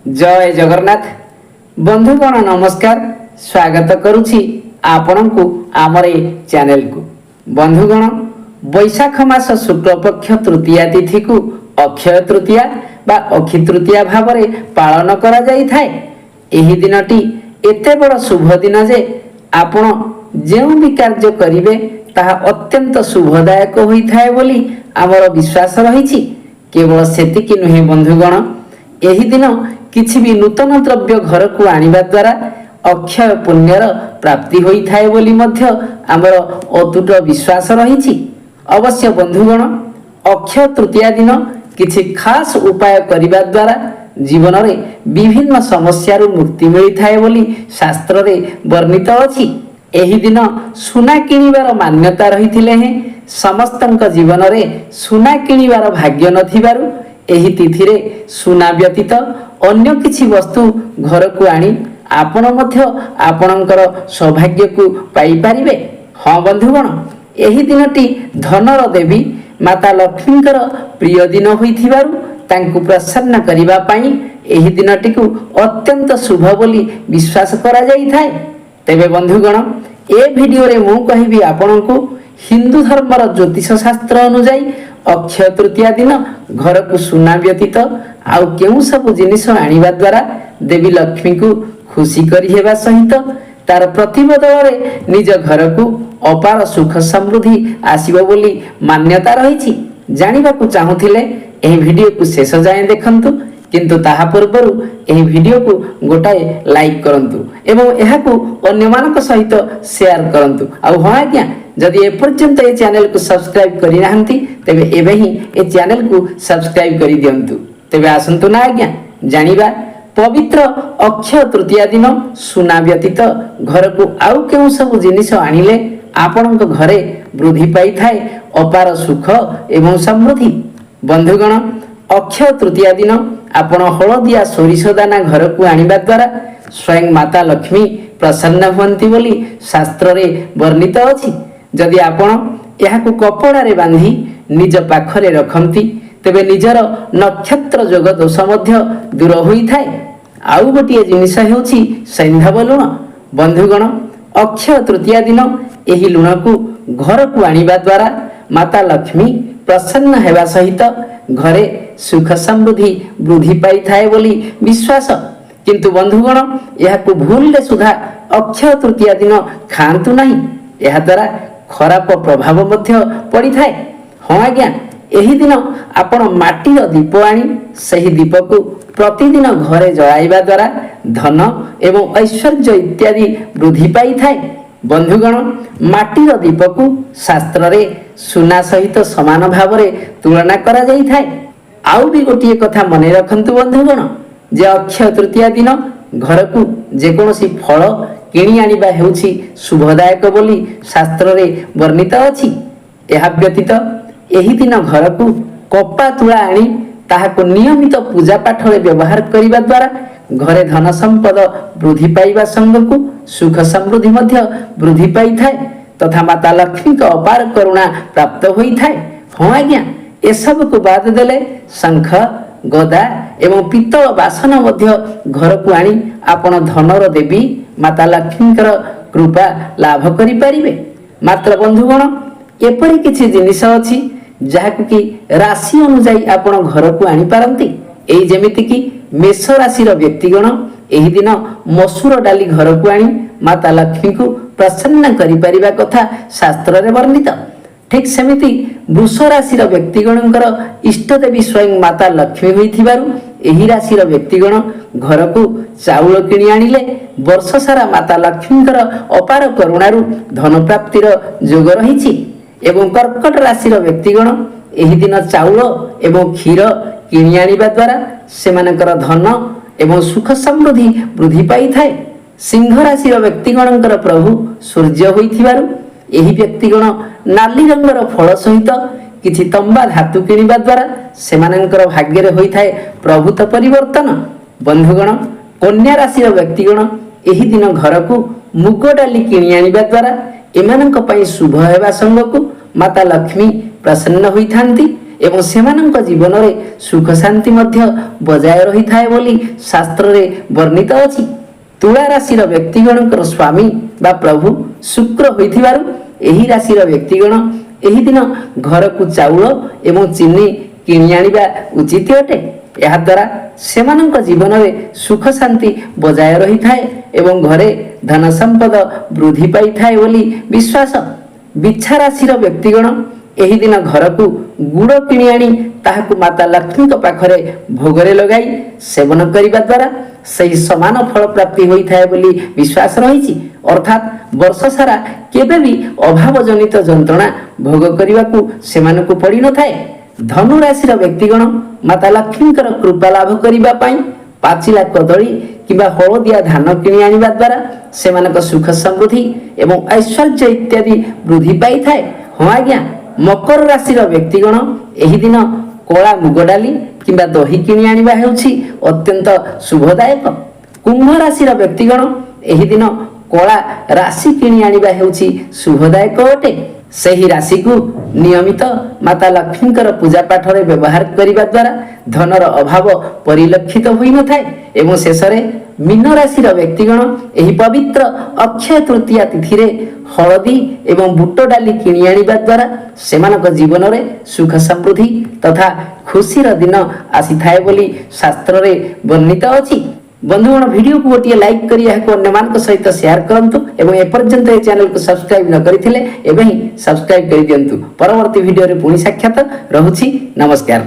ଜୟ ଜଗନ୍ନାଥ ବନ୍ଧୁଗଣ, ନମସ୍କାର। ସ୍ୱାଗତ କରୁଛି ଆପଣଙ୍କୁ ଆମର ଏ ଚ୍ୟାନେଲକୁ। ବନ୍ଧୁଗଣ, ବୈଶାଖ ମାସ ଶୁକ୍ଳପକ୍ଷ ତୃତୀୟା ତିଥିକୁ ଅକ୍ଷୟ ତୃତୀୟା ବା ଅକ୍ଷି ତୃତୀୟା ଭାବରେ ପାଳନ କରାଯାଇଥାଏ। ଏହି ଦିନଟି ଏତେ ବଡ଼ ଶୁଭ ଦିନ ଯେ ଆପଣ ଯେଉଁ ବି କାର୍ଯ୍ୟ କରିବେ, ତାହା ଅତ୍ୟନ୍ତ ଶୁଭଦାୟକ ହୋଇଥାଏ ବୋଲି ଆମର ବିଶ୍ୱାସ ରହିଛି। କେବଳ ସେତିକି ନୁହେଁ ବନ୍ଧୁଗଣ, ଏହି ଦିନ କିଛି ବି ନୂତନ ଦ୍ରବ୍ୟ ଘରକୁ ଆଣିବା ଦ୍ୱାରା ଅକ୍ଷୟ ପୁଣ୍ୟର ପ୍ରାପ୍ତି ହୋଇଥାଏ ବୋଲି ମଧ୍ୟ ଆମର ଅତୁଟ ବିଶ୍ୱାସ ରହିଛି। ଅବଶ୍ୟ ବନ୍ଧୁଗଣ, ଅକ୍ଷୟ ତୃତୀୟା ଦିନ କିଛି ଖାସ୍ ଉପାୟ କରିବା ଦ୍ୱାରା ଜୀବନରେ ବିଭିନ୍ନ ସମସ୍ୟାରୁ ମୁକ୍ତି ମିଳିଥାଏ ବୋଲି ଶାସ୍ତ୍ରରେ ବର୍ଣ୍ଣିତ ଅଛି। ଏହି ଦିନ ସୁନା କିଣିବାର ମାନ୍ୟତା ରହିଥିଲେ ହେଁ ସମସ୍ତଙ୍କ ଜୀବନରେ ସୁନା କିଣିବାର ଭାଗ୍ୟ ନଥିବାରୁ ଏହି ତିଥିରେ ସୁନା ବ୍ୟତୀତ ଅନ୍ୟ କିଛି ବସ୍ତୁ ଘରକୁ ଆଣି ଆପଣ ମଧ୍ୟ ଆପଣଙ୍କର ସୌଭାଗ୍ୟକୁ ପାଇପାରିବେ। ହଁ ବନ୍ଧୁଗଣ, ଏହି ଦିନଟି ଧନର ଦେବୀ ମାତା ଲକ୍ଷ୍ମୀଙ୍କର ପ୍ରିୟ ଦିନ ହୋଇଥିବାରୁ ତାଙ୍କୁ ପ୍ରସନ୍ନ କରିବା ପାଇଁ ଏହି ଦିନଟିକୁ ଅତ୍ୟନ୍ତ ଶୁଭ ବୋଲି ବିଶ୍ୱାସ କରାଯାଇଥାଏ। ତେବେ ବନ୍ଧୁଗଣ, ଏ ଭିଡ଼ିଓରେ ମୁଁ କହିବି ଆପଣଙ୍କୁ, ହିନ୍ଦୁ ଧର୍ମର ଜ୍ୟୋତିଷ ଶାସ୍ତ୍ର ଅନୁଯାୟୀ ଅକ୍ଷୟ ତୃତୀୟା ଦିନ ଘରକୁ ସୁନା ବ୍ୟତୀତ ଆଉ କେଉଁ ସବୁ ଜିନିଷ ଆଣିବା ଦ୍ୱାରା ଦେବୀ ଲକ୍ଷ୍ମୀଙ୍କୁ ଖୁସି କରିହେବା ସହିତ ତାର ପ୍ରତିବଦଳରେ ନିଜ ଘରକୁ ଅପାର ସୁଖ ସମୃଦ୍ଧି ଆସିବ ବୋଲି ମାନ୍ୟତା ରହିଛି। ଜାଣିବାକୁ ଚାହୁଁଥିଲେ ଏହି ଭିଡ଼ିଓକୁ ଶେଷ ଯାଏଁ ଦେଖନ୍ତୁ। କିନ୍ତୁ ତାହା ପୂର୍ବରୁ ଏହି ଭିଡ଼ିଓକୁ ଗୋଟାଏ ଲାଇକ୍ କରନ୍ତୁ ଏବଂ ଏହାକୁ ଅନ୍ୟମାନଙ୍କ ସହିତ ସେୟାର କରନ୍ତୁ। ଆଉ ହଁ ଆଜ୍ଞା, ଯଦି ଏପର୍ଯ୍ୟନ୍ତ ଏ ଚ୍ୟାନେଲକୁ ସବସ୍କ୍ରାଇବ୍ କରିନାହାନ୍ତି, ତେବେ ଏବେ ହିଁ ଏ ଚ୍ୟାନେଲକୁ ସବସ୍କ୍ରାଇବ୍ କରିଦିଅନ୍ତୁ। ତେବେ ଆସନ୍ତୁ ନା ଆଜ୍ଞା, ଜାଣିବା ପବିତ୍ର ଅକ୍ଷୟ ତୃତୀୟା ଦିନ ସୁନା ବ୍ୟତୀତ ଘରକୁ ଆଉ କେଉଁ ସବୁ ଜିନିଷ ଆଣିଲେ ଆପଣଙ୍କ ଘରେ ବୃଦ୍ଧି ପାଇଥାଏ ଅପାର ସୁଖ ଏବଂ ସମୃଦ୍ଧି। ବନ୍ଧୁଗଣ, ଅକ୍ଷୟ ତୃତୀୟା ଦିନ ଆପଣ ହଳଦିଆ ସୋରିଷ ଦାନା ଘରକୁ ଆଣିବା ଦ୍ୱାରା ସ୍ୱୟଂ ମାତା ଲକ୍ଷ୍ମୀ ପ୍ରସନ୍ନ ହୁଅନ୍ତି ବୋଲି ଶାସ୍ତ୍ରରେ ବର୍ଣ୍ଣିତ ଅଛି। ଯଦି ଆପଣ ଏହାକୁ କପଡ଼ାରେ ବାନ୍ଧି ନିଜ ପାଖରେ ରଖନ୍ତି, ତେବେ ନିଜର ନକ୍ଷତ୍ର ଯୋଗ ଦୋଷ ମଧ୍ୟ ଦୂର ହୋଇଥାଏ। ଆଉ ଗୋଟିଏ ଜିନିଷ ହେଉଛି ସୈନ୍ଧବ ଲୁଣ। ବନ୍ଧୁଗଣ, ଅକ୍ଷୟ ତୃତୀୟା ଦିନ ଏହି ଲୁଣକୁ ଘରକୁ ଆଣିବା ଦ୍ୱାରା ମାତା ଲକ୍ଷ୍ମୀ ପ୍ରସନ୍ନ ହେବା ସହିତ ଘରେ ସୁଖ ସମୃଦ୍ଧି ବୃଦ୍ଧି ପାଇଥାଏ ବୋଲି ବିଶ୍ୱାସ। କିନ୍ତୁ ବନ୍ଧୁଗଣ, ଏହାକୁ ଭୁଲରେ ସୁଦ୍ଧା ଅକ୍ଷୟ ତୃତୀୟା ଦିନ ଖାଆନ୍ତୁ ନାହିଁ। ଏହାଦ୍ୱାରା ଖରାପ ପ୍ରଭାବ ମଧ୍ୟ ପଡ଼ିଥାଏ। ହଁ ଆଜ୍ଞା, ଏହି ଦିନ ଆପଣ ମାଟିର ଦୀପ ଆଣି ସେହି ଦୀପକୁ ପ୍ରତିଦିନ ଘରେ ଜଳାଇବା ଦ୍ୱାରା ଧନ ଏବଂ ଐଶ୍ୱର୍ଯ୍ୟ ଇତ୍ୟାଦି ବୃଦ୍ଧି ପାଇଥାଏ। ବନ୍ଧୁଗଣ, ମାଟିର ଦୀପକୁ ଶାସ୍ତ୍ରରେ ସୁନା ସହିତ ସମାନ ଭାବରେ ତୁଳନା କରାଯାଇଥାଏ। ଆଉ ବି ଗୋଟିଏ କଥା ମନେ ରଖନ୍ତୁ ବନ୍ଧୁଗଣ, ଯେ ଅକ୍ଷୟ ତୃତୀୟା ଦିନ ଘରକୁ ଯେକୌଣସି ଫଳ କିଣି ଆଣିବା ହେଉଛି ଶୁଭଦାୟକ ବୋଲି ଶାସ୍ତ୍ରରେ ବର୍ଣ୍ଣିତ ଅଛି। ଏହା ବ୍ୟତୀତ ଏହି ଦିନ ଘରକୁ କପା ତୁଳା ଆଣି ତାହାକୁ ନିୟମିତ ପୂଜା ପାଠରେ ବ୍ୟବହାର କରିବା ଦ୍ୱାରା ଘରେ ଧନ ସମ୍ପଦ ବୃଦ୍ଧି ପାଇବା ସଙ୍ଗକୁ ସୁଖ ସମୃଦ୍ଧି ମଧ୍ୟ ବୃଦ୍ଧି ପାଇଥାଏ ତଥା ମାତା ଲକ୍ଷ୍ମୀଙ୍କ ଅପାର କରୁଣା ପ୍ରାପ୍ତ ହୋଇଥାଏ। ହଁ ଆଜ୍ଞା, ଏସବୁକୁ ବାଦ ଦେଲେ ଶଙ୍ଖ, ଗଦା ଏବଂ ପିତ୍ତଳ ବାସନ ମଧ୍ୟ ଘରକୁ ଆଣି ଆପଣ ଧନର ଦେବୀ ମାତା ଲକ୍ଷ୍ମୀଙ୍କର କୃପା ଲାଭ କରିପାରିବେ। ମାତ୍ର ବନ୍ଧୁଗଣ, ଏପରି କିଛି ଜିନିଷ ଅଛି ଯାହାକୁ କି ରାଶି ଅନୁଯାୟୀ ଆପଣ ଘରକୁ ଆଣିପାରନ୍ତି। ଏଇ ଯେମିତିକି ମେଷ ରାଶିର ବ୍ୟକ୍ତିଗଣ ଏହି ଦିନ ମସୁର ଡାଲି ଘରକୁ ଆଣି ମାତା ଲକ୍ଷ୍ମୀଙ୍କୁ ପ୍ରସନ୍ନ କରିପାରିବା କଥା ଶାସ୍ତ୍ରରେ ବର୍ଣ୍ଣିତ। ଠିକ୍ ସେମିତି ବୃଷ ରାଶିର ବ୍ୟକ୍ତିଗଣଙ୍କର ଇଷ୍ଟଦେବୀ ସ୍ୱୟଂ ମାତା ଲକ୍ଷ୍ମୀ ହୋଇଥିବାରୁ ଏହି ରାଶିର ବ୍ୟକ୍ତିଗଣ ଘରକୁ ଚାଉଳ କିଣି ଆଣିଲେ ବର୍ଷ ସାରା ମାତା ଲକ୍ଷ୍ମୀଙ୍କର ଅପାର କରୁଣାରୁ ଧନପ୍ରାପ୍ତିର ଯୋଗ ରହିଛି। ଏବଂ କର୍କଟ ରାଶିର ବ୍ୟକ୍ତିଗଣ ଏହି ଦିନ ଚାଉଳ ଏବଂ କ୍ଷୀର କିଣି ଆଣିବା ଦ୍ୱାରା ସେମାନଙ୍କର ଧନ ଏବଂ ସୁଖ ସମୃଦ୍ଧି ବୃଦ୍ଧି ପାଇଥାଏ। ସିଂହ ରାଶିର ବ୍ୟକ୍ତିଗଣଙ୍କର ପ୍ରଭୁ ସୂର୍ଯ୍ୟ ହୋଇଥିବାରୁ ଏହି ବ୍ୟକ୍ତିଗଣ ନାଲି ରଙ୍ଗର ଫଳ ସହିତ କିଛି ତମ୍ବା ଧାତୁ କିଣିବା ଦ୍ୱାରା ସେମାନଙ୍କର ଭାଗ୍ୟରେ ହୋଇଥାଏ ପ୍ରଭୂତ ପରିବର୍ତ୍ତନ। ବନ୍ଧୁଗଣ, କନ୍ୟା ରାଶିର ବ୍ୟକ୍ତିଗଣ ଏହି ଦିନ ଘରକୁ ମୁଗ ଡାଲି କିଣି ଆଣିବା ଦ୍ୱାରା ଏମାନଙ୍କ ପାଇଁ ଶୁଭ ହେବା ସଙ୍ଗକୁ ମାତା ଲକ୍ଷ୍ମୀ ପ୍ରସନ୍ନ ହୋଇଥାନ୍ତି। ଏବଂ ସେମାନଙ୍କ ଜୀବନରେ ସୁଖ ଶାନ୍ତି ମଧ୍ୟ ବଜାୟ ରହିଥାଏ ବୋଲି ଶାସ୍ତ୍ରରେ ବର୍ଣ୍ଣିତ ଅଛି। ତୁଳା ରାଶିର ବ୍ୟକ୍ତିଗଣଙ୍କର ସ୍ୱାମୀ ବା ପ୍ରଭୁ ଶୁକ୍ର ହୋଇଥିବାରୁ ଏହି ରାଶିର ବ୍ୟକ୍ତିଗଣ ଏହି ଦିନ ଘରକୁ ଚାଉଳ ଏବଂ ଚିନି କିଣି ଆଣିବା ଉଚିତ ଅଟେ। ଏହାଦ୍ୱାରା ସେମାନଙ୍କ ଜୀବନରେ ସୁଖ ଶାନ୍ତି ବଜାୟ ରହିଥାଏ ଏବଂ ଘରେ ଧନ ସମ୍ପଦ ବୃଦ୍ଧି ପାଇଥାଏ ବୋଲି ବିଶ୍ୱାସ। ବିଛା ରାଶିର ବ୍ୟକ୍ତିଗଣ ଏହି ଦିନ ଘରକୁ ଗୁଡ଼ କିଣି ଆଣି ତାହାକୁ ମାତା ଲକ୍ଷ୍ମୀଙ୍କ ପାଖରେ ଭୋଗରେ ଲଗାଇ ସେବନ କରିବା ଦ୍ୱାରା ସେହି ସମାନ ଫଳ ପ୍ରାପ୍ତି ହୋଇଥାଏ ବୋଲି ବିଶ୍ୱାସ ରହିଛି। ଅର୍ଥାତ୍ ବର୍ଷ ସାରା କେବେ ବି ଅଭାବଜନିତ ଯନ୍ତ୍ରଣା ଭୋଗ କରିବାକୁ ସେମାନଙ୍କୁ ପଡ଼ିନଥାଏ। ଧନୁ ରାଶିର ବ୍ୟକ୍ତିଗଣ ମାତା ଲକ୍ଷ୍ମୀଙ୍କର କୃପା ଲାଭ କରିବା ପାଇଁ ପାଚିଲା କଦଳୀ କିମ୍ବା ହଳଦିଆ ଧାନ କିଣି ଆଣିବା ଦ୍ୱାରା ସେମାନଙ୍କ ସୁଖ ସମୃଦ୍ଧି ଏବଂ ଐଶ୍ୱର୍ଯ୍ୟ ଇତ୍ୟାଦି ବୃଦ୍ଧି ପାଇଥାଏ। ହଁ ଆଜ୍ଞା, ମକର ରାଶିର ବ୍ୟକ୍ତିଗଣ ଏହି ଦିନ କଳା ମୁଗ ଡାଲି କିମ୍ବା ଦହି କିଣି ଆଣିବା ହେଉଛି ଅତ୍ୟନ୍ତ ଶୁଭଦାୟକ। କୁମ୍ଭ ରାଶିର ବ୍ୟକ୍ତିଗଣ ଏହି ଦିନ କଳା ରାଶି କିଣି ଆଣିବା ହେଉଛି ଶୁଭଦାୟକ ଅଟେ। ସେହି ରାଶିକୁ ନିୟମିତ ମାତା ଲକ୍ଷ୍ମୀଙ୍କର ପୂଜା ପାଠରେ ବ୍ୟବହାର କରିବା ଦ୍ୱାରା ଧନର ଅଭାବ ପରିଲକ୍ଷିତ ହୋଇନଥାଏ। ଏବଂ ଶେଷରେ ମୀନ ରାଶିର ବ୍ୟକ୍ତିଗଣ ଏହି ପବିତ୍ର ଅକ୍ଷୟ ତୃତୀୟା ତିଥିରେ ହଳଦୀ ଏବଂ ବୁଟ ଡାଲି କିଣି ଆଣିବା ଦ୍ୱାରା ସେମାନଙ୍କ ଜୀବନରେ ସୁଖ ସମୃଦ୍ଧି ତଥା ଖୁସିର ଦିନ ଆସିଥାଏ ବୋଲି ଶାସ୍ତ୍ରରେ ବର୍ଣ୍ଣିତ ଅଛି। ବନ୍ଧୁଗଣ, ଭିଡ଼ିଓକୁ ଗୋଟିଏ ଲାଇକ୍ କରି ଏହାକୁ ଅନ୍ୟମାନଙ୍କ ସହିତ ସେୟାର କରନ୍ତୁ ଏବଂ ଏପର୍ଯ୍ୟନ୍ତ ଏ ଚ୍ୟାନେଲକୁ ସବସ୍କ୍ରାଇବ୍ ନ କରିଥିଲେ ଏବେ ହିଁ ସବସ୍କ୍ରାଇବ୍ କରିଦିଅନ୍ତୁ। ପରବର୍ତ୍ତୀ ଭିଡ଼ିଓରେ ପୁଣି ସାକ୍ଷାତ ରହୁଛି। ନମସ୍କାର।